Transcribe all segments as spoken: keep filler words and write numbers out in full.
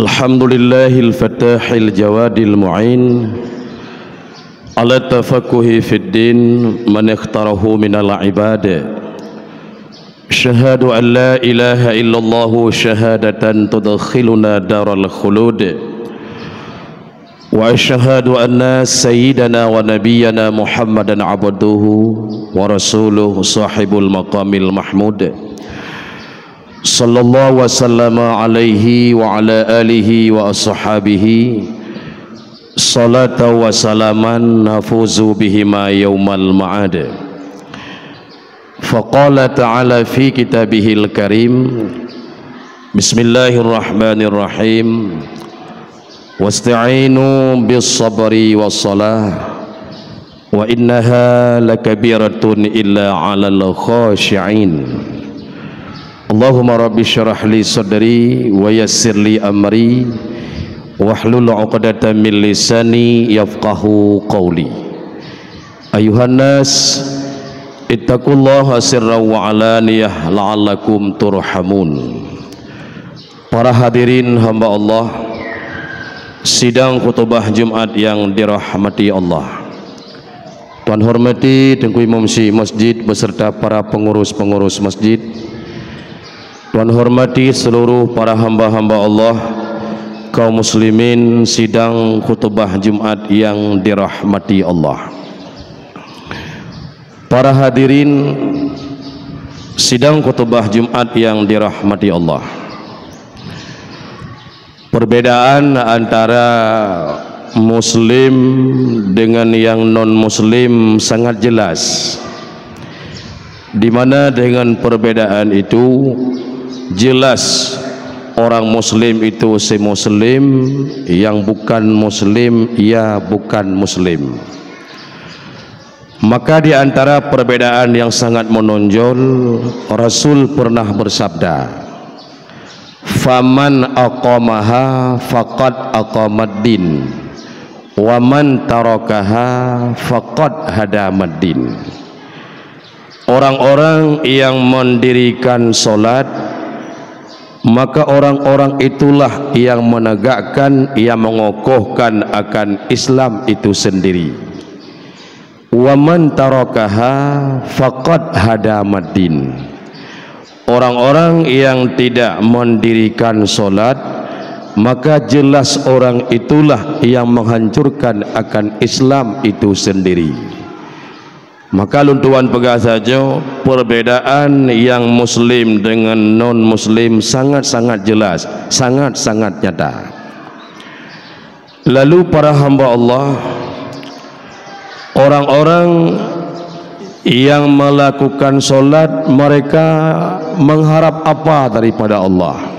Alhamdulillahil fatahil jawadil mu'in ala tafaqquhi fid din man ikhtarahu minal ibad. Asyhadu an la ilaha illallah syahadatan tudkhiluna daral khulud. Wa asyhadu anna sayyidana wa nabiyyana Muhammadan abduhu wa rasuluh sahibul maqamil mahmud. Sallallahu wa sallama alaihi wa ala alihi wa ashabihi salatan wa salaman nafuzu bihima yaumal ma'ad. Faqala ta'ala fi kitabihil karim, bismillahirrahmanirrahim. Wasta'inu bis sabri was salah, wa innaha lakabiratun illa 'alal khashi'in. Allahumma rabbi syrah li sadri wa yassir li amri wahlul 'uqdatam min lisani yafqahu qawli. Ayuhan nas, ittaqullaha sirran wa alaniyah la'allakum turhamun. Para hadirin hamba Allah, sidang khutubah Jumat yang dirahmati Allah. Tuan hormati Teungku Imum Syik Masjid beserta para pengurus-pengurus masjid. Tuan hormati seluruh para hamba-hamba Allah, kaum muslimin sidang khutubah Jumat yang dirahmati Allah. Para hadirin sidang khutubah Jumat yang dirahmati Allah. Perbedaan antara muslim dengan yang non muslim sangat jelas. Di mana dengan perbedaan itu jelas orang muslim itu si muslim, yang bukan muslim ia bukan muslim. Maka di antara perbedaan yang sangat menonjol, Rasul pernah bersabda, "Faman aqamaha faqad aqamad din, wa man tarakaha faqad hadamad din." Orang-orang yang mendirikan solat, maka orang-orang itulah yang menegakkan, yang mengokohkan akan Islam itu sendiri. "Wa man tarakaha faqad hadamad din." Orang-orang yang tidak mendirikan solat, maka jelas orang itulah yang menghancurkan akan Islam itu sendiri. Maka lôn tuan peugah saja, perbedaan yang muslim dengan non muslim sangat-sangat jelas, sangat-sangat nyata. Lalu para hamba Allah, orang-orang yang melakukan solat, mereka mengharap apa daripada Allah?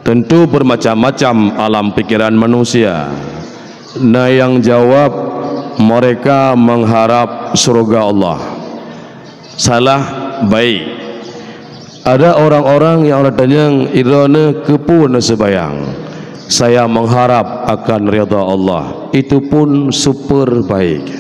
Tentu bermacam-macam alam pikiran manusia. Na yang jawab, mereka mengharap syurga Allah. Salah, baik. Ada orang-orang yang Allah tanyong, "Droeneuh keupeue neuseumbahyang?" "Saya mengharap akan ridha Allah." Itu pun super baik.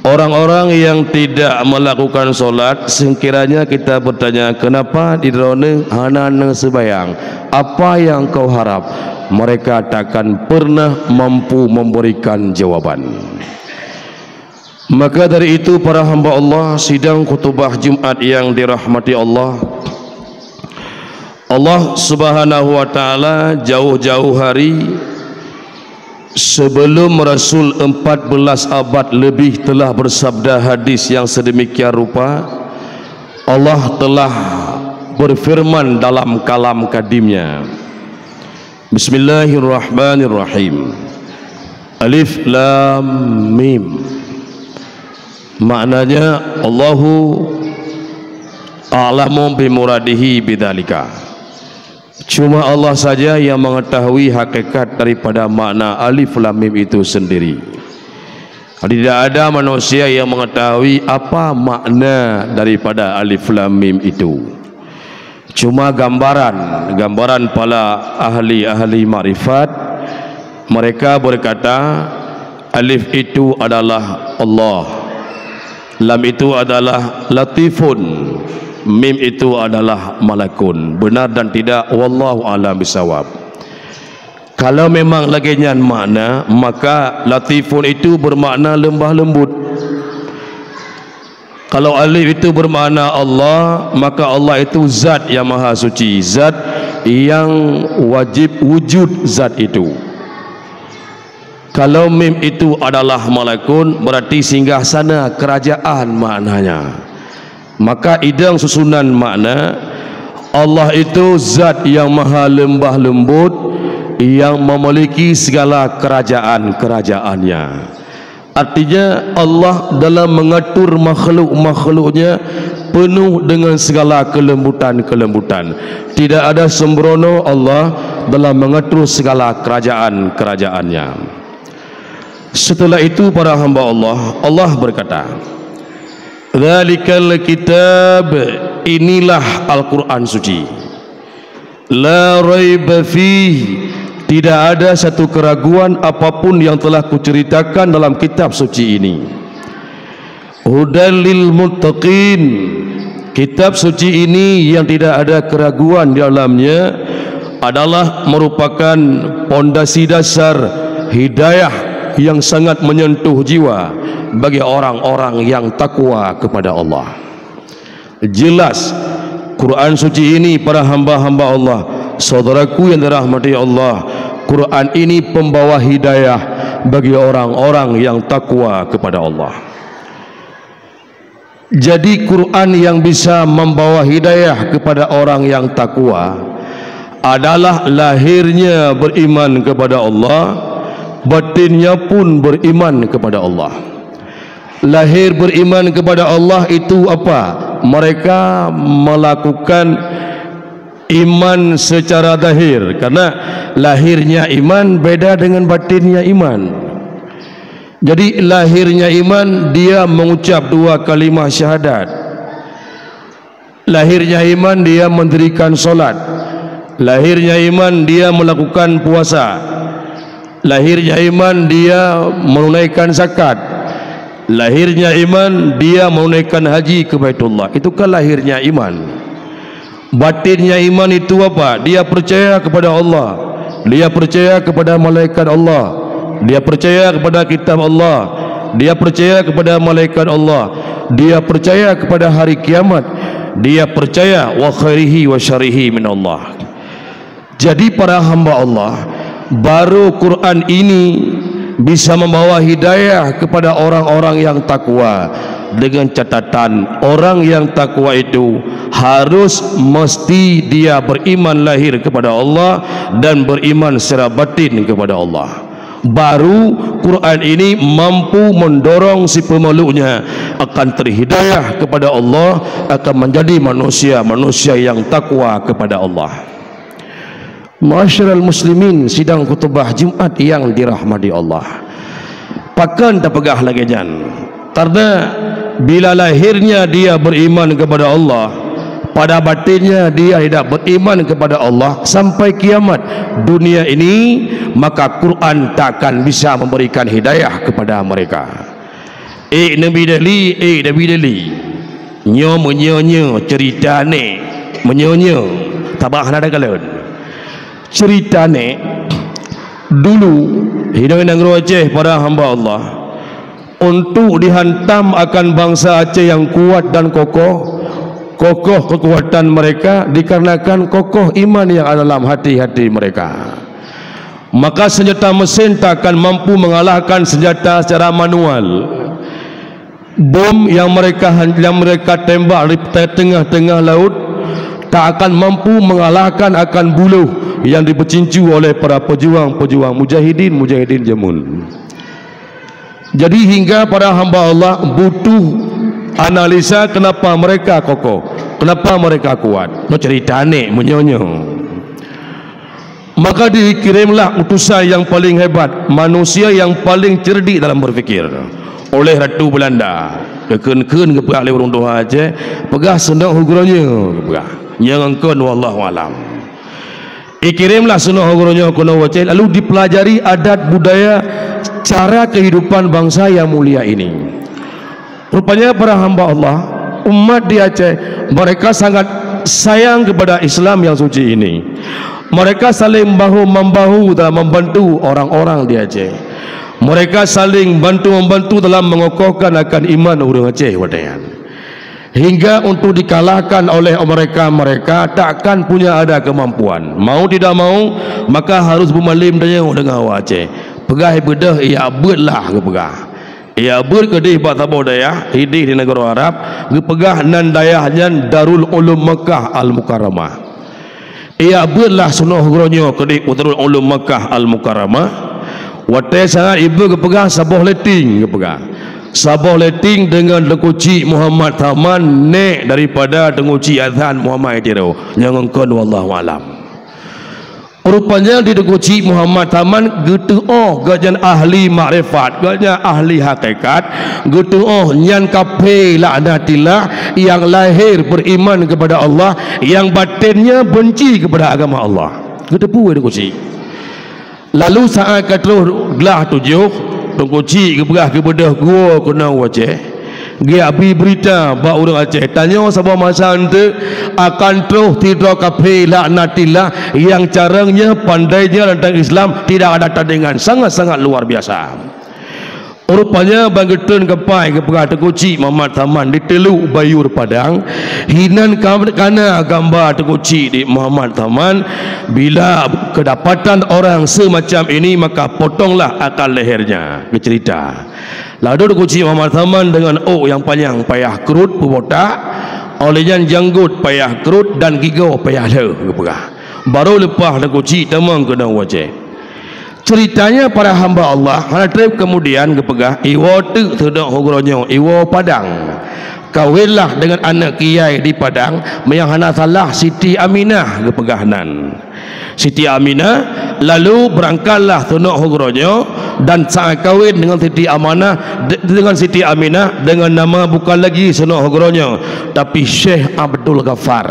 Orang-orang yang tidak melakukan solat, sekiranya kita bertanya, "Kenapa di droeneuh hana neuseumbahyang? Apa yang kau harap?" Mereka takkan pernah mampu memberikan jawaban. Maka dari itu, para hamba Allah, sidang khutubah Jumat yang dirahmati Allah, Allah Subhanahu wa Ta'ala jauh-jauh hari sebelum Rasul empat belas abad lebih telah bersabda hadis yang sedemikian rupa, Allah telah berfirman dalam kalam kadimnya. Bismillahirrahmanirrahim. Alif Lam Mim. Maknanya, Allahu a'lamu bimuradihi bidzalika. Cuma Allah saja yang mengetahui hakikat daripada makna Alif Lam Mim itu sendiri. Tidak ada manusia yang mengetahui apa makna daripada Alif Lam Mim itu. Cuma gambaran, gambaran para ahli-ahli makrifat, mereka berkata, Alif itu adalah Allah. Lam itu adalah Latifun. Mim itu adalah malakun. Benar dan tidak, wallahu a'lam bishawab. Kalau memang lagée nyan makna, maka latifun itu bermakna lembah lembut. Kalau alif itu bermakna Allah, maka Allah itu zat yang maha suci, zat yang wajib wujud zat itu. Kalau mim itu adalah malakun, berarti singgah sana kerajaan maknanya. Maka idang susunan makna, Allah itu zat yang maha lembah lembut, yang memiliki segala kerajaan-kerajaannya. Artinya, Allah dalam mengatur makhluk-makhluknya penuh dengan segala kelembutan-kelembutan. Tidak ada sembrono Allah dalam mengatur segala kerajaan-kerajaannya. Setelah itu, para hamba Allah, Allah berkata, "Dzalikal kitab, inilah Al-Quran Suci. La raiba fih, tidak ada satu keraguan apapun yang telah kuceritakan dalam kitab suci ini. Hudal lil muttaqin, kitab suci ini yang tidak ada keraguan di dalamnya adalah merupakan pondasi dasar hidayah yang sangat menyentuh jiwa bagi orang-orang yang takwa kepada Allah." Jelas, Quran Suci ini, para hamba-hamba Allah, saudaraku yang dirahmati Allah, Quran ini pembawa hidayah bagi orang-orang yang takwa kepada Allah. Jadi, Quran yang bisa membawa hidayah kepada orang yang takwa adalah lahirnya beriman kepada Allah, batinnya pun beriman kepada Allah. Lahir beriman kepada Allah itu apa? Mereka melakukan iman secara zahir, karena lahirnya iman beda dengan batinnya iman. Jadi, lahirnya iman, dia mengucap dua kalimah syahadat. Lahirnya iman, dia mendirikan solat. Lahirnya iman, dia melakukan puasa. Lahirnya iman, dia menunaikan zakat. Lahirnya iman, dia menunaikan haji ke Baitullah. Itu kan lahirnya iman. Batinnya iman itu apa? Dia percaya kepada Allah. Dia percaya kepada malaikat Allah. Dia percaya kepada kitab Allah. Dia percaya kepada malaikat Allah. Dia percaya kepada hari kiamat. Dia percaya wa khairihi wa syarrihi minallah. Jadi, para hamba Allah, baru Quran ini bisa membawa hidayah kepada orang-orang yang takwa. Dengan catatan, orang yang takwa itu harus mesti dia beriman lahir kepada Allah dan beriman secara batin kepada Allah. Baru Quran ini mampu mendorong si pemeluknya akan terhidayah kepada Allah, akan menjadi manusia-manusia yang takwa kepada Allah. Ma'asyiral muslimin, sidang khutbah Jumat yang dirahmati Allah. Pakon tapeugah lagée nyan? Karena bila lahirnya dia beriman kepada Allah, pada batinnya dia tidak beriman kepada Allah sampai kiamat dunia ini, maka Quran tak akan bisa memberikan hidayah kepada mereka. Eh, Nabi Dali, eh, Nabi Dali. Nyoe meunyoe-nyoe cerita nek, meunyoe-nyoe, tabah hana takalon. Cerita nek, dulu, hinan nanggroe Aceh, para hamba Allah, untuk dihantam akan bangsa Aceh yang kuat dan kokoh, kokoh kekuatan mereka dikarenakan kokoh iman yang ada dalam hati-hati mereka. Maka senjata mesin tak akan mampu mengalahkan senjata secara manual. Bom yang mereka han-, yang mereka tembak di te-, tengah-tengah laut tak akan mampu mengalahkan akan buluh yang dipecincu oleh para pejuang-pejuang mujahidin-mujahidin jameun. Jadi, hingga para hamba Allah butuh analisa kenapa mereka kokoh, kenapa mereka kuat. Nyoe cerita nek meunyoe-nyoe. Maka dikirimlah utusan yang paling hebat, manusia yang paling cerdik dalam berpikir, oleh Ratu Belanda. Geukheun-kheun geupeugah lé ureuëng tuha Aceh, peugah seunok hugroe nyoe geupeugah. Nyang kon wallahu alam. Ikirimlah seunok hugroe nyoe keunoe Aceh, lalu dipelajari adat budaya, cara kehidupan bangsa yang mulia ini. Rupanya para hamba Allah, Umat di Aceh, mereka sangat sayang kepada Islam yang suci ini. Mereka saling bahu-membahu dalam membantu orang-orang di Aceh. Mereka saling bantu-membantu dalam mengokohkan akan iman ureuëng Aceh watée nyan. Hingga untuk dikalahkan oleh mereka, mereka takkan punya ada kemampuan. Mau tidak mau, maka harus beumalem tanyoe deungon awak Aceh. Peugah beudôh, "Ijak beuet lah," geupeugah. Ijak beuet keudeh bak saboh dayah ideh di nanggroe Arab, geupeugah nan dayah nyan Darul Ulum Makkah Al-Mukarramah. Ijak beuet lah sinoe uroe nyoe keudeh u Darul Ulum Makkah Al-Mukarramah. Watée saat iba geupeugah saboh leting geupeugah. Saboh leting deungon Teungku Chik Muhammad Saman, nék daripada Teungku Chik Hasan Muhammad Tiro. Nyang ngon kon wallahu alam. Rupanya di Teungku Chik Muhammad Saman geuteuoh gobnyan ahli makrifat, gobnyan ahli hakikat, geuteuoh nyan kafé laknatillah nyang lahé beriman kepada Allah, nyang batinnya benci kepada agama Allah. Geuteupeue Teungku Chik. Lalu saat ka troh glah tujoh, Teungku Chik geupeugah keu beudôh geuwoe keunoe u Aceh. Geujak bri beurita bak ureuëng Aceh, tanyoe saboh masa eunteuk akan troh sidroe kafé laknatillah nyang carông nyan, pandai nyan teuntang Islam, tidak ada tandingan, sangat-sangat luar biasa. Rupanya ban geutreun keupai geupeugah Teungku Chik Muhammad Saman di Teuluk Bayur Padang, hinan ka-, kana gamba Teungku Chik di Muhammad Saman, bila kedapatan orang semacam ini maka potonglah akal lehernya, geucerita. Lalu Teungku Chik Muhammad Saman deungon ôk nyang panyang payah krot peubotak, óh lheueh nyan janggot payah krot dan gigoe payah lheueh geupeugah. Baru leupah Teungku Chik tamong keunoe u Aceh. Ceritanya para hamba Allah, hana treb kemudian geupeugah, iwoe teuk seudok uroe nyoe, iwoe Padang. Kawinlah deungon aneuk kiai di Padang, meunyo hana salah Siti Aminah geupeugah nan. Siti Aminah, lalu beurangkatlah seunok uroe nyoe dan saat kawin deungon Siti Amanah, de-, deungon Siti Aminah deungon nama bukan lagi seunok uroe nyoe, tapi Syekh Abdul Ghaffar.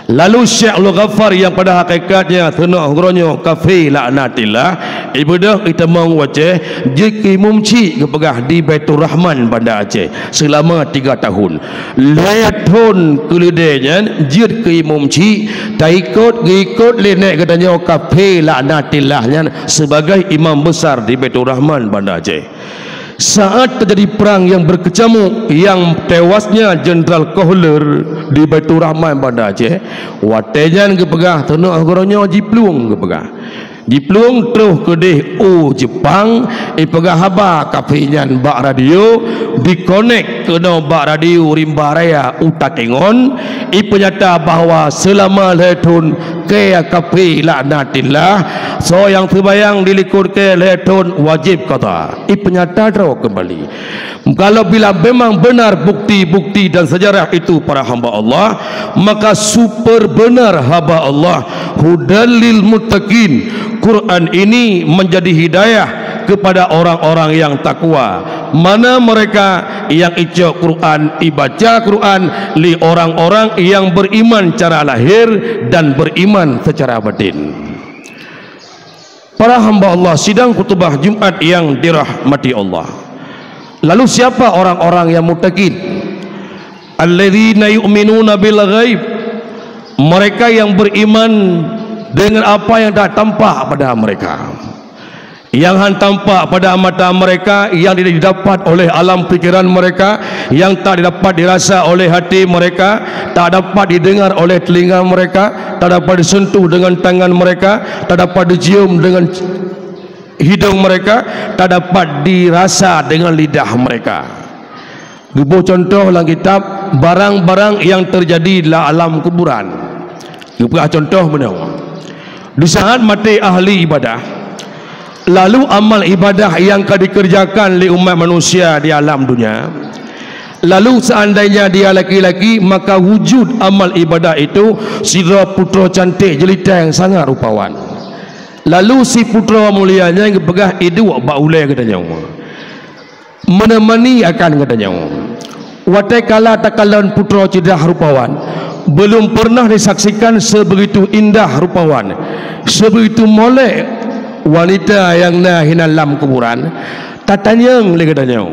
Lalu Syekh Abdul Ghaffar nyang pada hakikatnya seunok uroe nyoe kafé laknatillah, ibeudôh itamong u Aceh, jeuet keu imum chik geupeugah di Baiturrahman Banda Aceh seulama tiga tahun. Lhée thon keuleudée nyan jeuet keu imum chik, taikot geuikot lé nék geutanyoe kafé laknatillah nyan sebagai imam besar di Baiturrahman Banda Aceh. Saat teujadi prang nyang beukeucamuk nyang tewasnya Jenderal Kohler di Baiturrahman Banda Aceh, watée nyan geupeugah seunok uroe nyoe jiplueng geupeugah. Jiplueng troh keudeh u Jeupang, ipeugah haba kafé nyan bak radio, dikonek keunoe bak radio rimba raya u Takengon, ipeunyata bahwa seulama lhée thon kée kafé laknatillah, soe nyang seumayang di likot kée lhée thon wajéb qadha. Ipeunyata droe keumbali. Kalau bila memang benar bukti-bukti dan sejarah itu para hamba Allah, maka super benar haba Allah, hudal lil muttaqin. Quran ini menjadi hidayah kepada orang-orang yang takwa. Mana mereka yang icok Quran, ibaca Quran lé orang-orang yang beriman cara lahir dan beriman secara batin. Para hamba Allah, sidang khutubah Jumat yang dirahmati Allah. Lalu siapa orang-orang yang muttaqin? Alladzina yu'minuna bil ghaib. Mereka yang beriman dengan apa yang tak tampak pada mereka. Yang han tampak pada mata mereka, yang tidak didapat oleh alam pikiran mereka, yang tak didapat dirasa oleh hati mereka, tak dapat didengar oleh telinga mereka, tak dapat disentuh dengan tangan mereka, tak dapat dicium dengan hidung mereka, tak dapat dirasa dengan lidah mereka. Geuboh contoh lam kitab barang-barang yang terjadi dalam alam kuburan. Geupeugah contoh meunoe. Di saat maté ahli ibadah, lalu amal ibadah yang ka dikerjakan lé umat manusia di alam dunia, lalu seandainya dia laki-laki, maka wujud amal ibadah itu sidroe putroe cantik jelita yang sangat rupawan. Lalu si putroe mulia nyan geupeugah iduek bak ulée geutanyoe, menemani akan geutanyoe. Watée kala takalon putroe ceudah rupawan, belum pernah disaksikan sebegitu indah rupawan, sebegitu molek wanita nyang na hinan lam kuburan, tatanyong lé geutanyoe.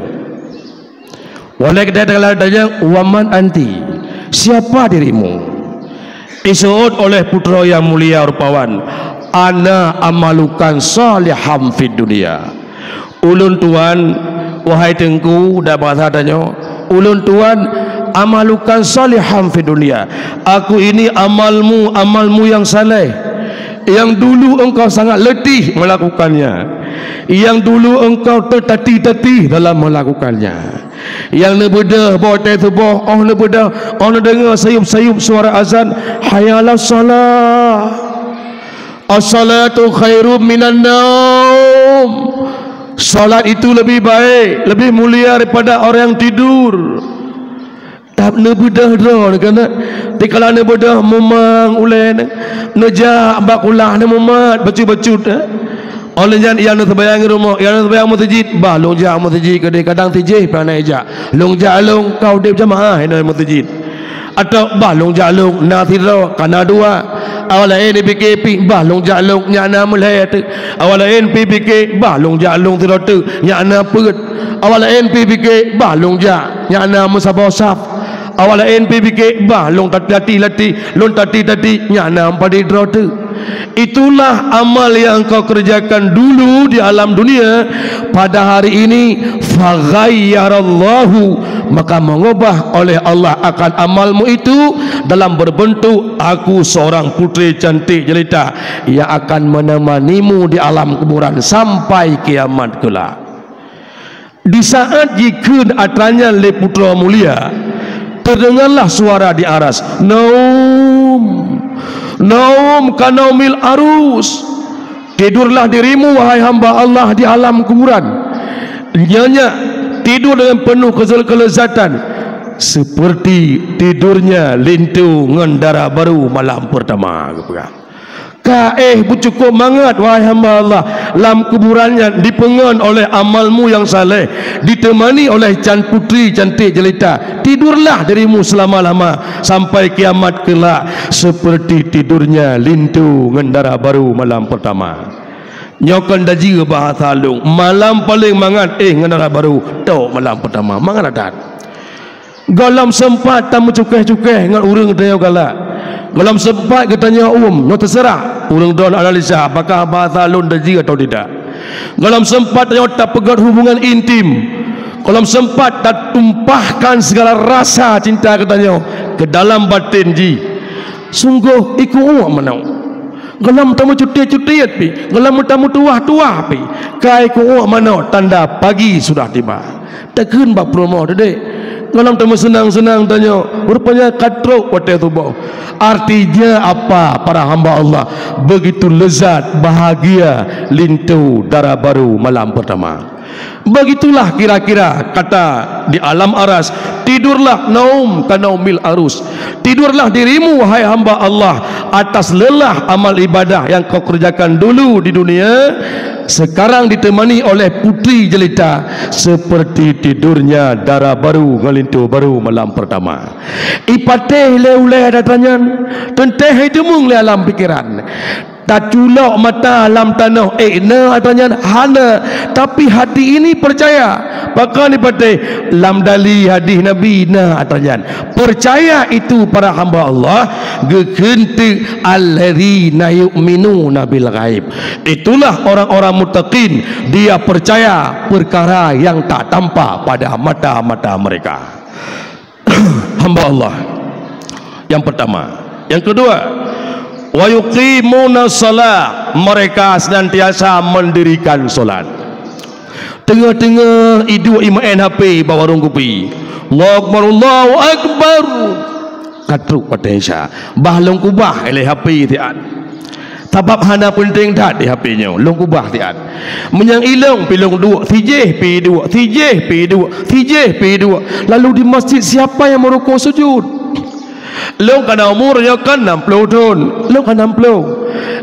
Oleh karena itu, "Wa man anti?" Siapa dirimu? Disebut oleh putra yang mulia rupawan, "Ana amalukan salihan fid dunia." Ulôn tuan, wahai teungku, dak bahasa tanyoe, ulôn tuan amalukan salihan fid dunia. Aku ini amalmu, amalmu yang saleh, yang dulu engkau sangat letih melakukannya, yang dulu engkau tertatih-tatih dalam melakukannya. Nyang neubeudôh bak watée suboh, óh neubeudôh, óh neudeungoe sayup-sayup suara azan, "Hayya 'alas shalah. As-salatu khairum minan naum." Salat itu lebih baik, lebih mulia daripada orang yang tidur. Tapi neubeudôh droe keunan. Dikala neubeudôh mumang ulée, neujak bak kulah, neumumat bacut-bacut, eh. Óh lheueh nyan, nyang neuseumayang rumoh, nyang neuseumayang meuseujid, "Bah, lôn jak meuseujid keudeh, kadang sijih pih hana jak. Lôn jak lôn, ka udeb jamaah hinoe meuseujid." Atawa, "Bah, lôn jak lôn, na sidroe, ka na dua." Awak laén pike pih, "Bah, lôn jak lôn, nyak na meulhée teuk." Awak laén pih pike, "Bah, lôn jak lôn sidroe teuk, nyak na peuet." Awak laén pih pike, "Bah, lôn jak, nyak na meusaboh saf." Awak laén pih pike, "Bah, lôn tati-tati, lôn tati-tati, nyak na padit droe teuk." Itulah amal yang engkau kerjakan dulu di alam dunia, pada hari ini, faghayyarallahu, maka mengubah oleh Allah akan amalmu itu dalam berbentuk aku seorang putri cantik jelita yang akan menemanimu di alam kuburan sampai kiamat kelak. Di saat jikheun atra nyan lé putra mulia, teudeungalah suara di aras, "Naum, naum ka naumil arus." Tidurlah dirimu, wahai hamba Allah, di alam kuburan. Nyenyak tidur dengan penuh keze-, kelezatan, seperti tidurnya linto ngon dara baru malam pertama, geupeugah. Ka éh beucukôp mangat, wahai hamba Allah, lam kuburan nyan dipeungon oleh amalmu nyang saleh, ditemani oleh can putri cantik jelita. Tidurlah dirimu selama-lama sampai kiamat kelak, seperti tidurnya linto ngon dara baru malam pertama. Nyoe kon dajih bahasa lôn, malam paleng mangat éh ngon dara baru, tok malam pertama. Mangat adat. Gohlom seumpat tameucukéh-cukéh ngon ureuëng tanyoe galak. Gohlom seumpat geutanyoe uem, nyoe teuseurah ureuëng droen analisa apakah bahasa lôn dajih atawa tidak. Gohlom seumpat tanyoe tapeugét hubungan intim. Gohlom seumpat tatumpahkan segala rasa cinta geutanyoe ke dalam batin jih. Sunggoh iku uek meunoe. Gohlom tameucutiet-cutiet pih, gohlom tameutuwah-tuwah pih, ka iku uek meunoe tanda pagi sudah tiba. Takheun bak peurumoh teuh dek, gohlom tameuseunang-seunang tanyoe, rupanya ka trok watée suboh. Artinya apa, para hamba Allah? Begitu lezat, bahagia linto dara baru malam pertama. Begitulah kira-kira kata di alam aras, "Tidurlah naum ka naumil arus." Tidurlah dirimu, wahai hamba Allah, atas lelah amal ibadah yang kau kerjakan dulu di dunia, sekarang ditemani oleh putri jelita, seperti tidurnya dara baru ngon linto baru malam pertama. Ipatéh lé ulée atra nyan, teuntée hai teumeung lé alam pikeran. Taculok mata lam tanoh, ék na atra nyan? Hana. Tapi hati ini percaya. Pakon ipatéh? Lam dali hadis Nabi na atra nyan. Percaya itu para hamba Allah, geukheun teuk, "Alladzina yu'minuna bil ghaib." Itulah orang-orang muttaqin, dia percaya perkara yang tak tampak pada mata-mata mereka. Hamba Allah. Yang pertama. Yang kedua, "Wa yuqimuna shalah," mereka senantiasa mendirikan solat. Teungoh-teungoh iduek imeu'en H P bak warong kupi. "Allahu Akbar, Allahu Akbar." Ka trok watée Isya. Bah lôn kubah ilée H P siat. Sabab hana peunteng that di H P nyoe, lôn kubah siat. Meunyoe ilong pih lôn duek, sijih pih duek, sijih pih duek, sijih pih duek. Lalu di masjid siapa yang merukuk sujud? Lôn kana umur nyoe kan nam ploh thon. Lôn ka nam ploh.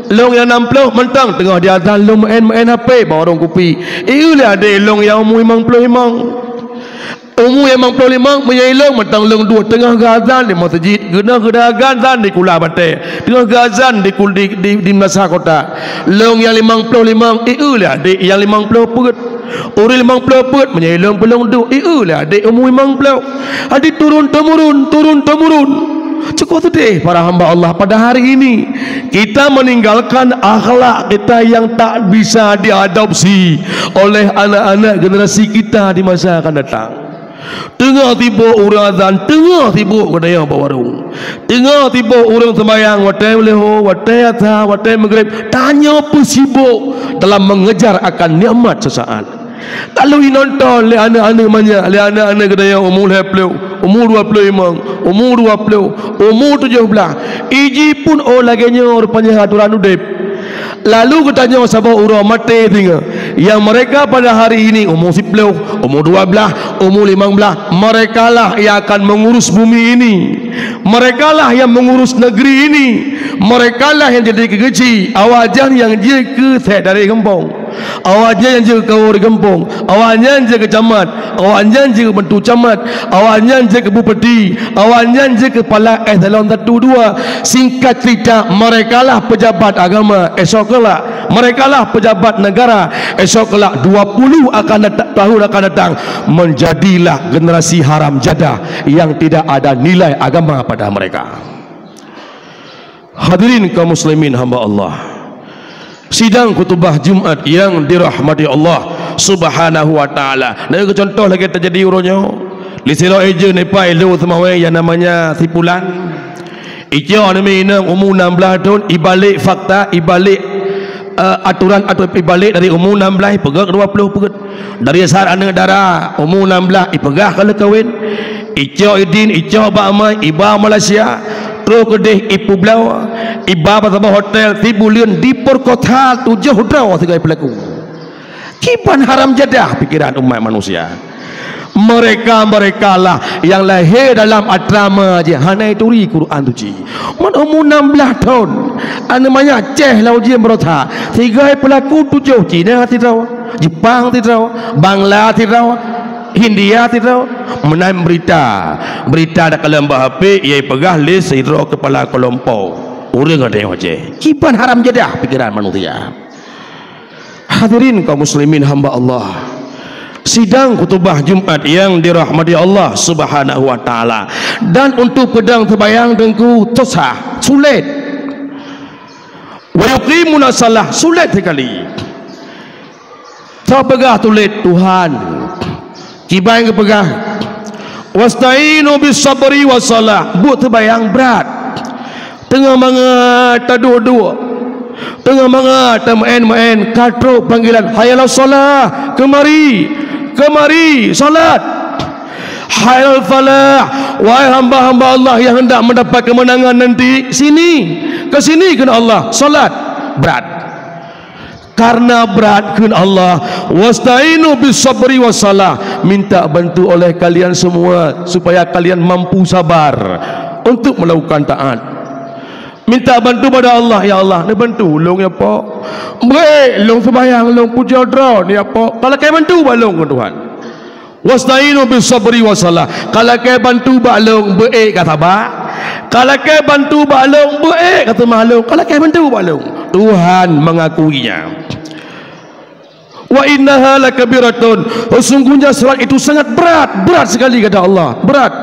Lôn nyang nam ploh mantong teungoh diazan lôn meu'en-meu'en H P bak warong kupi. Ieu lé adé lôn nyang umu limong ploh limong. Umu limong ploh limong, meunyoe ilong mantong lôn duek teungoh geuazan di meuseujid, geunoe geuda geuazan di kula batée, teungoh geuazan di kul-, di, di, di meunasah kota. Lôn nyang limong ploh limong, ieu lé adé nyang limong ploh peuet. Ureuëng limong ploh peuet meunyoe ilôn peulông duek, i eu lé adék umu limong ploh. Jadi turun-temurun, turun-temurun. Cukup sedih para hamba Allah pada hari ini. Kita meninggalkan akhlak kita yang tak bisa diadopsi oleh anak-anak generasi kita di masa akan datang. Teungoh sibok ureuëng azan, teungoh sibok geutanyoe bak warong. Teungoh sibok ureuëng seumayang, watée leuhô, watée asa, watée maghrib, tanyoe peusibok dalam mengejar akan nikmat sesaat. Lalu inonton lé aneuk-aneuk manyak, lé aneuk-aneuk geutanyoe umu lhée ploh, umu dua ploh limong, umu dua ploh, umu tujoh blaih. Iji pun oh lagée nyoe rupanya aturan udeb. Lalu geutanyoe saboh uroe maté singoh. Yang mereka pada hari ini umu siploh, umu dua blaih, umu limong blaih, merekalah yang akan mengurus bumi ini. Merekalah yang mengurus negeri ini. Merekalah yang jadi keuci. Awaknyan nyang jeuet keu sek dari gampông. Awaknyan nyang jeuet keu gampông. Awaknyan jeuet keu camat. Awaknyan jeuet keu bantu camat. Awaknyan jeuet keu bupati. Awaknyan jeuet keu kepala eselon satu dua. Singkat cerita, merekalah pejabat agama esok kelak. Merekalah pejabat negara esok kelak dua puluh akan dat-, tahun akan datang. Menjadilah generasi haram jadah yang tidak ada nilai agama pada mereka. Hadirin kaum muslimin hamba Allah. Sidang khutubah Jumat yang dirahmati Allah Subhanahu wa taala. Nah, contoh lagée teujadi uroe nyoe. Di Silo Ejen Nepal Ilu Seumawe yang namanya si Pulan. Icok aneuk inong umu enam belas thon, ibalek fakta, ibalek, eh, aturan atau ibalek dari umu enam belas peugah dua puluh peuet. Dari asai aneuk dara umu enam belas ipeugah ka lheueh kawen. Icok idin, icok bak amai, iba Malaysia, troh keudeh ipubloe, iba bak saboh hotel, tibuleuen diperkosa tujoh droe sigoe peulaku. Kiban haram jadah pikeran umat manusia. Mereka-merekalah yang lahé dalam atra ma jih hana ituri Quran Suci. Mon umu enam belas thon, aneuk manyak ceh lam ujeuen beurota, sigoe peulaku tujoh Cina sidroe, Jepang sidroe, Bangla sidroe, Hindia sidroe. Meunan berita, berita takalon bak H P, ié peugah lé sidroe kepala kelompok. Ureuëng ada nyang ceh. Kiban haram jadah pikeran manusia. Hadirin kaum muslimin hamba Allah. Sidang khutubah Jumat yang dirahmati Allah Subhanahu wa taala. Dan untuk peudong seumayang Teungku susah, sulet. Wa yuqimuna shalah, sulet sekali. Soe peugah sulet? Tuhan. Kiban geupeugah, "Wasta'inu bis sabri was shalah." Buet seumayang brat. Teungoh mangat taduek-duek. Teungoh mangat tameu'en-meu'en, ka trok panggilan, "Hayya 'alas shalah, keumari, keumari, salat. Hayya 'alal falah, wahai hamba-hamba Allah yang hendak mendapat kemenangan nanti, sini, ke sini," kheun Allah, salat. Brat. Karena brat, kheun Allah, "Wasta'inu bis sabri was shalah." Minta bantu oleh kalian semua supaya kalian mampu sabar untuk melakukan taat. Minta bantu pada Allah, "Ya Allah, neubantu lôn, ya Po. Beuék lôn seumayang, lôn pujoe Droe, ya Po. Ka lakée bantu bak lôn, Tuhan." "Wasta'inu bis sabri was shalah." Ka lakée bantu bak lôn, beuék ka saba. Ka lakée bantu bak lôn, beuék ka seumah lôn. Ka lakée bantu bak lôn. Tuhan mengakuinya. "Wa innaha lakabiratun." Sesungguhnya salat itu sangat berat, berat sekali kata Allah, berat.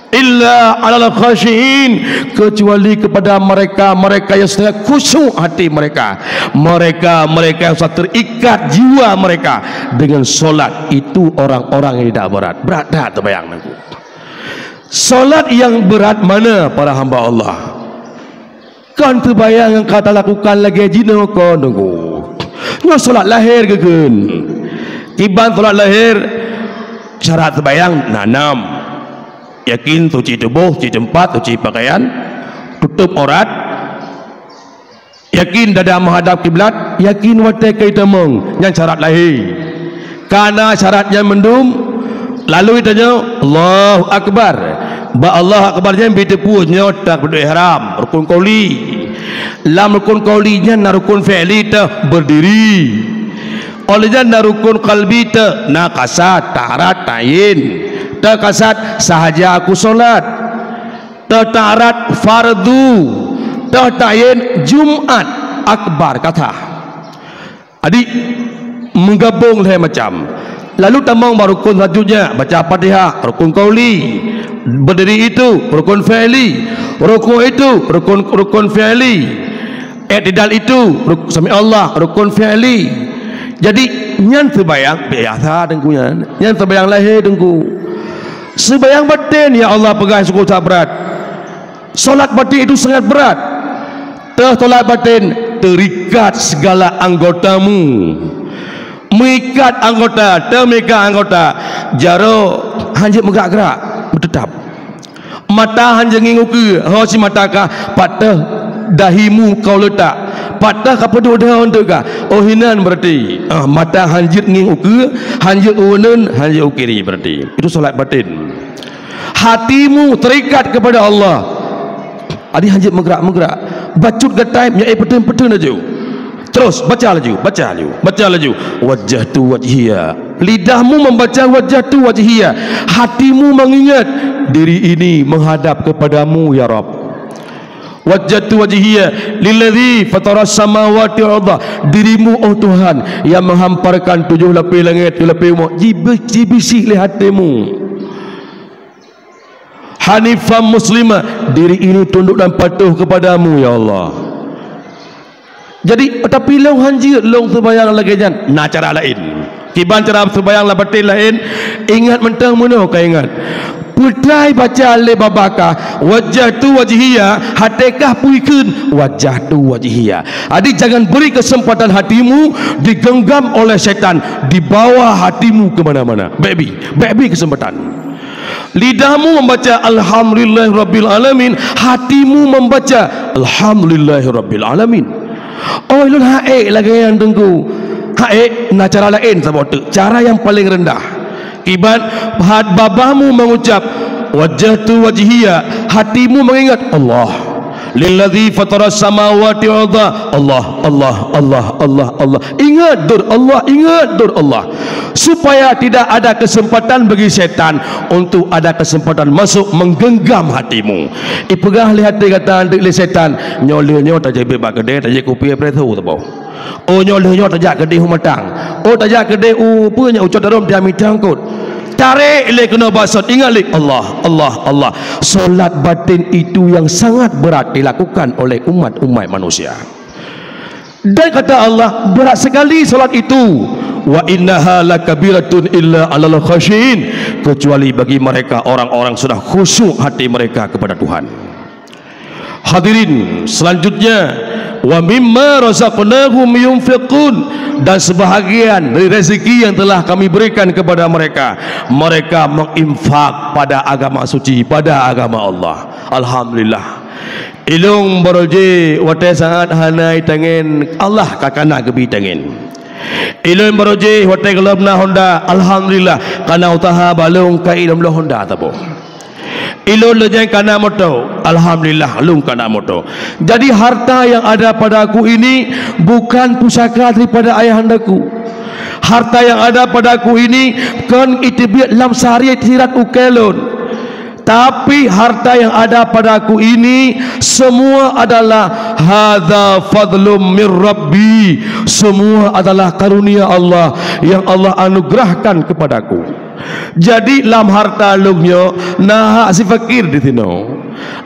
"Illa 'alal khasyiin," kecuali kepada mereka-mereka yang sangat khusyuk hati mereka, mereka-mereka yang sangat terikat jiwa mereka dengan salat itu, orang-orang yang tidak berat. Berat that seumayang Teungku. Salat yang berat mana, para hamba Allah? Kon seumayang nyang ka talakukan lagée jinoe kon Teungku. Nyoe salat lahé geukheun. Kiban salat lahé, syarat seumayang na nam. Yakin suci tuboh, suci teumpat, suci pakaian, tutup aurat. Yakin dada meuhadab kiblat, yakin watée ka itamong, nyan syarat lahé. Kana syarat nyan mandum, lalu itanyoe, "Allahu Akbar." Bak Allahu Akbar nyan biteupeu nyoe takbiratul ihram, rukun qauli. Lam rukun qauli nyan na rukun fi'li teuh, berdiri. Óh lheueh nyan na rukun qalbi teuh, na kasad, ta'arad, ta'yin. Teuh kasad, sahaja aku salat. Teuh ta'arad, fardu. Teuh ta'yin, Jumat akbar, ka sah. Adik, Meugabong lhèe macam. Lalu tamong bak rukun selanjutnya, baca Fatihah, rukun qauli. Berdiri itu, rukun fi'li. Rukuk itu, rukun, rukun fi'li. I'tidal itu, ruk-, sami Allah, rukun fi'li. Jadi, nyan seubayang biasa Teungku nyan. Nyan seubayang lahé Teungku. Seubayang batin, ya Allah, peugah syukur that brat. Solat batin itu sangat berat. Teuh solat batin, terikat segala anggotamu. Meuikat anggota, teumikat anggota. Jaroe hanjeuet meugerak-gerak, meuteutap. Mata hanjeuet ngieng ukeue, ho si mata kah, pat teuh dahimu kau letak. Pat teuh ka peuduek deuh untuk kah. Oh, hinan berarti. Ah, mata hanjeuet ngieng ukeue, hanjeuet uneun, hanjeuet ukiri berarti. Itu solat batin. Hatimu terikat kepada Allah. Adi hanjeuet meugerak-meugerak. Bacut geutem, nyoe peuteun-peuteun laju. Terus, baca laju, baca laju, baca laju. Wajjahtu wajhiya. Lidahmu membaca wajjahtu wajhiya. Hatimu mengingat, diri ini menghadap kepadamu, ya Rabb. Wajjahtu wajhiya lilladzi fataras samawati wal arda. Dirimu, oh Tuhan, yang menghamparkan tujuh lapis langit, tujuh lapis bumoe, jibi-, jibisi lé hatimu. Hanifan muslima, diri ini tunduk dan patuh kepadamu, ya Allah. Jadi, tapi lôn hanjeuet lôn seubayang lagèe nyan, na cara laén. Kiban cara seubayang lam batin laén, ingat mantong meunoe ka ingat. Peutrai baca lé babah kah, wajjahtu wajhiya, até kah puikheun, wajjahtu wajhiya. Jadi, jangan beri kesempatan hatimu digenggam oleh setan, dibawa hatimu ke mana-mana. Bèk bi, bèk bi kesempatan. Lidahmu membaca alhamdulillahirabbil alamin, hatimu membaca alhamdulillahirabbil alamin. Oh, lôn han ék lagèe nyan Teungku. Han ék, na cara laén saboh teuk. Cara yang paling rendah. Kiban hat babahmu mengucap, "Wajjahtu wajhiya", hatimu mengingat Allah. "Lilladzi fataras samawati wal arda." Allah, Allah, Allah, Allah, Allah. Ingat dot Allah, ingat dot Allah. Supaya tidak ada kesempatan bagi setan untuk ada kesempatan masuk menggenggam hatimu. Ipeugah lé até gata lé setan, "Nyoe lheueh nyoe tajak bak keudè, tajak kupi espresso saboh. Oh, nyoe lheueh nyoe tajak keudè u matang. Oh, tajak keudè u peue nyan, u cot darom tiang mita eungkôt." Tarek lé keunoe bak sot, ingat lé Allah, Allah, Allah. Solat batin itu yang sangat berat dilakukan oleh umat-umat manusia. Dan kata Allah, berat sekali solat itu. "Wa innaha lakabiratun illa alal khasyiin," kecuali bagi mereka orang-orang sudah khusyuk hati mereka kepada Tuhan. Hadirin, selanjutnya, "Wa mimma razaqnahum yunfiqun," dan sebahagian dari rezeki yang telah Kami berikan kepada mereka, mereka menginfak pada agama suci, pada agama Allah. Alhamdulillah. Ilôn barô jéh watèe saát hana itangen, Allah ka kana geubri tangen. Ilôn barô jéh watèe gohlom na honda, alhamdulillah, kana useuha bak lôn ka ilôn bloe honda saboh. Ilôn lheueh nyan kana moto, alhamdulillah, lôn kana moto. Jadi, harta yang ada padaku ini bukan pusaka daripada ayahandaku. Harta yang ada padaku ini kon iteubiet lam sariet sirat ukèe lôn. Tapi harta yang ada padaku ini semua adalah hadza fadlum mir Rabbi. Semua adalah karunia Allah yang Allah anugerahkan kepadaku. Jadi lam harta lôn nyoe na hak si fakir di sinoe.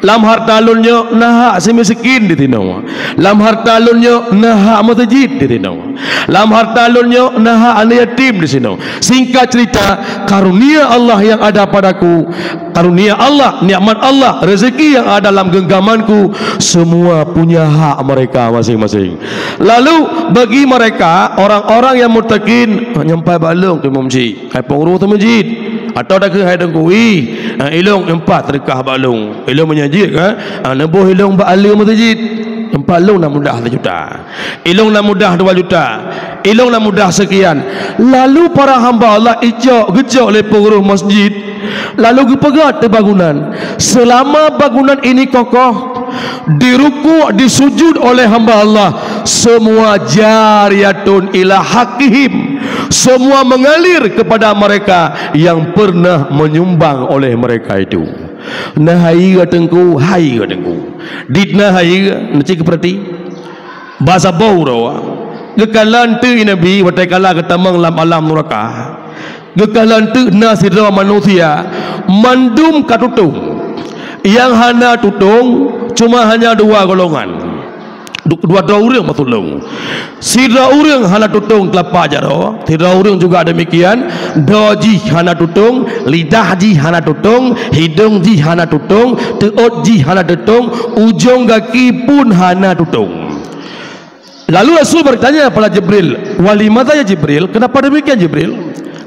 Lam harta lôn nyoe na hak si miskin di sinoe. Lam harta lôn nyoe na hak meuseujid di sinoe. Lam harta lôn nyoe na hak aneuk yatim di sinoe. Singkat cerita, karunia Allah yang ada padaku, karunia Allah, nikmat Allah, rezeki yang ada dalam genggamanku, semua punya hak mereka masing-masing. Lalu, bagi mereka, orang-orang yang muttaqin, nyampai bak lôn keu imum cit, hai pengurus masjid, atau dah keu hai Teungku, "Ih, ilôn empat sedekah bak lôn." Ilôn meunyan jeuet ka, neuboh ilôn bak ale masjid. Empat lôn na mudah sejuta. Ilôn na mudah dua juta. Ilôn na mudah sekian. Lalu para hamba Allah icok, geucok lé pengurus masjid. Lalu geupeugah ateueh bangunan, "Selama bangunan ini kokoh, dirukuk, disujud oleh hamba Allah, semua jariyatun ila haqqihim, semua mengalir kepada mereka yang pernah menyumbang oleh mereka itu." Na hayeue Teungku, hayeue Teungku. Dit na hayeue, neuci keupeurati. Basa bau roh. Geukalon teuk Nabi watée kala geutamong lam alam nuraka. Geukalon teuk na sidroe manusia mandum ka tutong. Nyang hana tutong cuma hanya dua golongan. Du-, dua droe ureuëng maksud lôn. Sidroe ureuëng hana tutong teulapak jaroe, sidroe ureuëng juga demikian, droe jih hana tutong, lidah jih hana tutong, hidong jih hana tutong, teuôt jih hana tutong, ujong gaki pun hana tutong. Lalu Rasul bertanya pada Jibril, "Walimadza ya Jibril? Kenapa demikian Jibril?"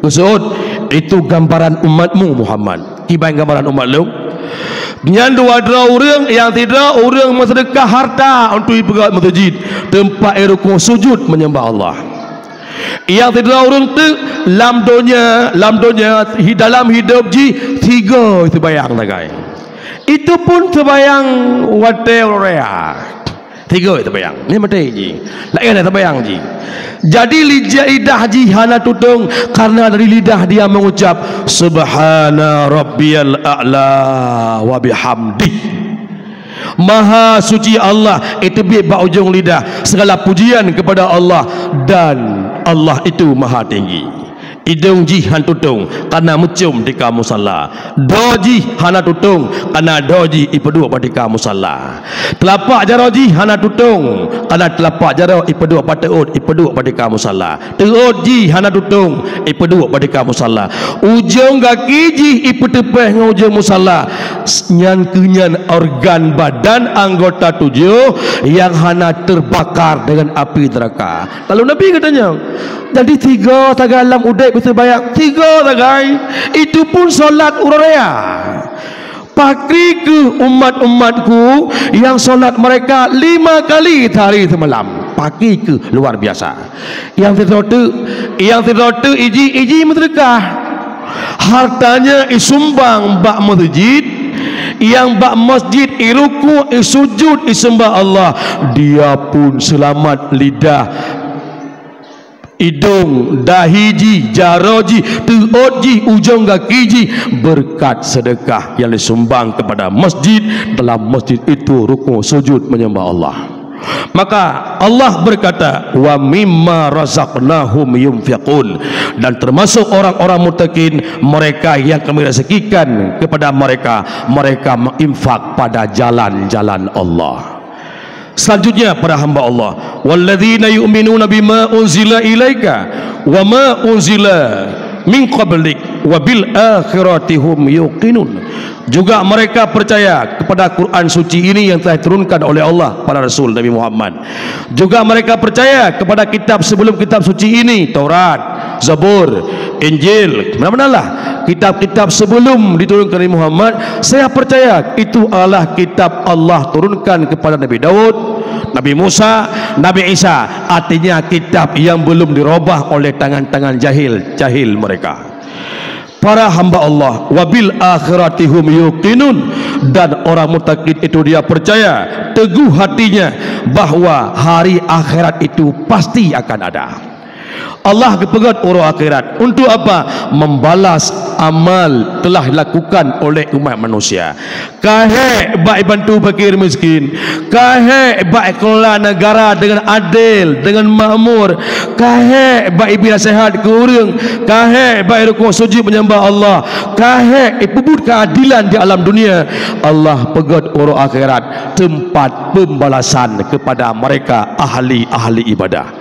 Geuseuôt, "Itu gambaran umatmu Muhammad." Kiban gambaran umat lôn. Nyan dua droe ureuëng, nyang sidroe ureuëng meuseudeukah harta untuk ipeugét meuseujid, teumpat irukon sujud menyembah Allah. Nyang sidroe ureuëng teuk lam donya, lam donya, hi-, dalam hidup jih, tiga seubayang sagai. Itu pun seubayang watée raya. Tiga seubayang. Ni maté jih. Laén seubayang jih. Jadi lija-, lidah jih hana tutong karena dari lidah dia mengucap, "Subhana rabbiyal a'la wa bihamdih." Maha suci Allah, itu bit bak ujong lidah. Segala pujian kepada Allah dan Allah itu maha tinggi. Idong jih hana tutong karena meucom tika musalla. Droe jih hana tutong karena droe jih ipeuduek bak tika musalla. Teulapak jaroe jih hana tutong karena teulapak jaroe ipeuduek bak teuôt, ipeuduek bak tika musalla. Teuôt jih hana tutong, ipeuduek bak tika musalla. Ujong gaki jih ipeuteupeh ngon ujong musalla. Nyan keuh nyan organ badan anggota tujoh nyang hana teubakar deungon api neuraka. Lalu Nabi geutanyong, "Jadi tiga sagai lam udeb beuseubayang?" "Tiga sagai, itu pun solat uroe raya." Pakri keuh umat-umatku nyang solat mereka lima kali sehari semalam. Pakri keuh luar biasa. Nyang sidroe teuk, nyang sidroe teuk iji, iji meuseudeukah. Hartanya isumbang bak meuseujid, nyang bak masjid irukuk, isujud, iseumbah Allah. Dia pun seulamat lidah, idong, dahi jih, jaroe jih, teuôt jih, ujong gaki jih, beureukat seudeukah nyang disumbang keupada masjid, dalam masjid itu rukun sujud menyembah Allah. Maka Allah berkata, "Wa mimma razaqnahum yunfiqun," dan termasuk orang-orang muttaqin, mereka yang Kami rezekikan kepada mereka, mereka menginfak pada jalan-jalan Allah. Selanjutnya, para hamba Allah, "Walladzina yu'minuna bima unzila ilaika wa ma unzila min qablik wa bil akhirati hum yuqinun." Juga mereka percaya kepada Quran suci ini yang telah diturunkan oleh Allah pada Rasul Nabi Muhammad. Juga mereka percaya kepada kitab sebelum kitab suci ini, Taurat, Zabur, Injil, benar-benarlah kitab-kitab sebelum diturunkan Nabi Muhammad, saya percaya itu adalah kitab Allah turunkan kepada Nabi Daud, Nabi Musa, Nabi Isa. Artinya kitab yang belum dirubah oleh tangan-tangan jahil, jahil mereka. Para hamba Allah, "Wa bil akhirati hum yuqinun," dan orang muttaqin itu dia percaya teguh hatinya bahwa hari akhirat itu pasti akan ada. Allah geupeugét uroe akhirat. Untuk apa? Membalas amal telah dilakukan oleh umat manusia. Ka hék bak ibantu fakir miskin, ka hék bak ikelola negara deungon adil, deungon makmur, ka hék bak ibi naseuhat keu ureuëng, ka hék bak irukuk sujud menyembah Allah, ka hék ipeubuet keuadilan di alam dunia. Allah peugét uroe akhirat teumpat pembalasan kepada mereka ahli-ahli ibadah.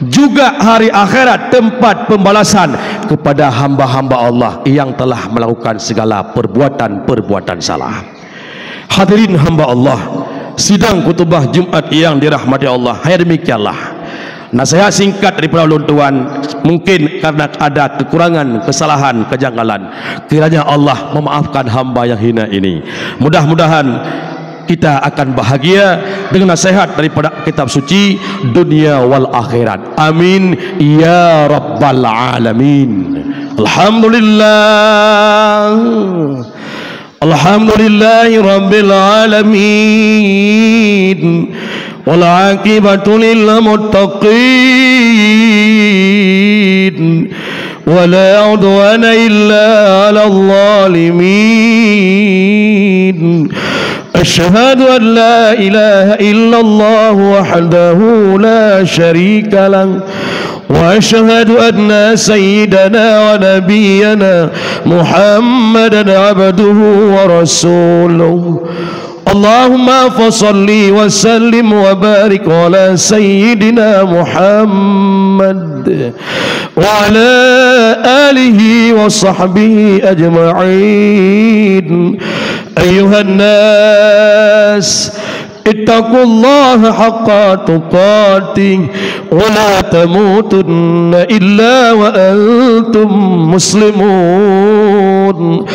Juga hari akhirat tempat pembalasan kepada hamba-hamba Allah yang telah melakukan segala perbuatan-perbuatan salah. Hadirin hamba Allah, sidang khutubah Jumat yang dirahmati Allah, hanya demikianlah nasihat singkat daripada ulôn tuan. Mungkin karena ada kekurangan, kesalahan, kejanggalan, kiranya Allah memaafkan hamba yang hina ini. Mudah-mudahan kita akan bahagia dengan nasihat daripada kitab suci dunia wal akhirat. Amin ya rabbal alamin. Alhamdulillah. Alhamdulillahi rabbil alamin. Wal aqibatu lil muttaqin. Wa la udwana illa 'alal zalimin. أشهد أن لا إله إلا الله وحده لا شريك له، وأشهد أن سيدنا ونبينا محمدا عبده ورسوله. اللهم فصل وسلم وبارك على سيدنا محمد وعلى آله وصحبه أجمعين. أيها الناس، اتقوا الله حق تقاته ولا تموتن إلا وأنتم مسلمون.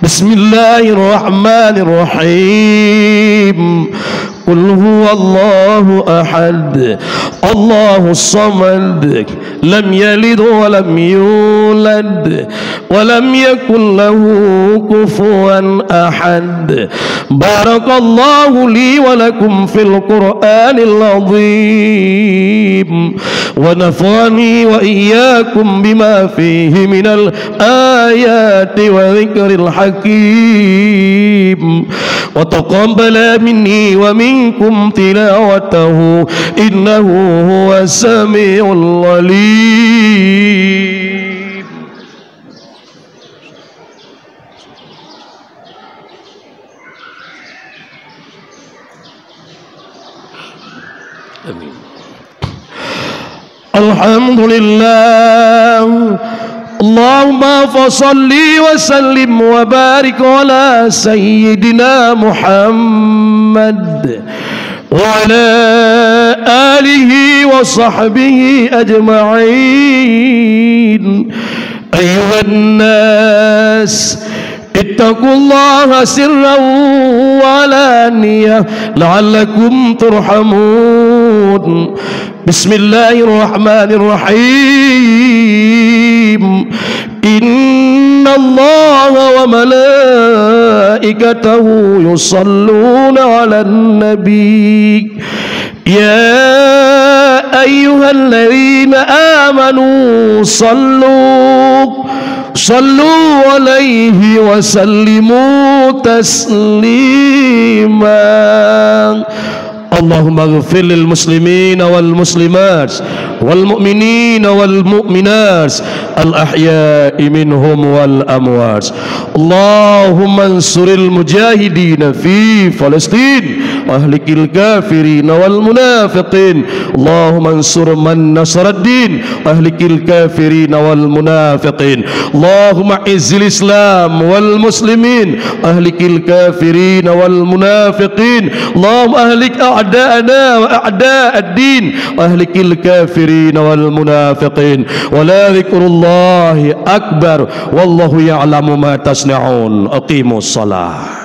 بسم الله الرحمن الرحيم. قل هو الله أحد، الله الصمد، لم يلد ولم يولد، ولم يكن له كفوا أحد. بارك الله لي ولكم في القرآن العظيم، ونفعني وإياكم بما فيه من الآيات وذكر الحكيم، وتقبل مني ومنكم تلاوته، إنه هو السميع العليم. آمين. الحمد لله. اللهم فصل وسلم وبارك على سيدنا محمد وعلى آله وصحبه أجمعين. أيها الناس، اتقوا الله سرا وعلانية لعلكم ترحمون. بسم الله الرحمن الرحيم. إن الله وملائكته يصلون على النبي. يا أيها الذين آمنوا صلوا، صلوا عليه وسلموا تسليما. اللهم اغفر للمسلمين والمسلمات والمؤمنين والمؤمنات الأحياء منهم والأموات. اللهم انصر المجاهدين في فلسطين، وأهلك الكافرين والمنافقين. اللهم انصر من نصر الدين، وأهلك الكافرين والمنافقين. اللهم أعز الإسلام والمسلمين، وأهلك الكافرين والمنافقين. اللهم أهلك أعداءنا وأعداء الدين، وأهلك الكافرين والمنافقين. ولذكر الله أكبر، والله يعلم ما تصنعون. أقيموا الصلاة.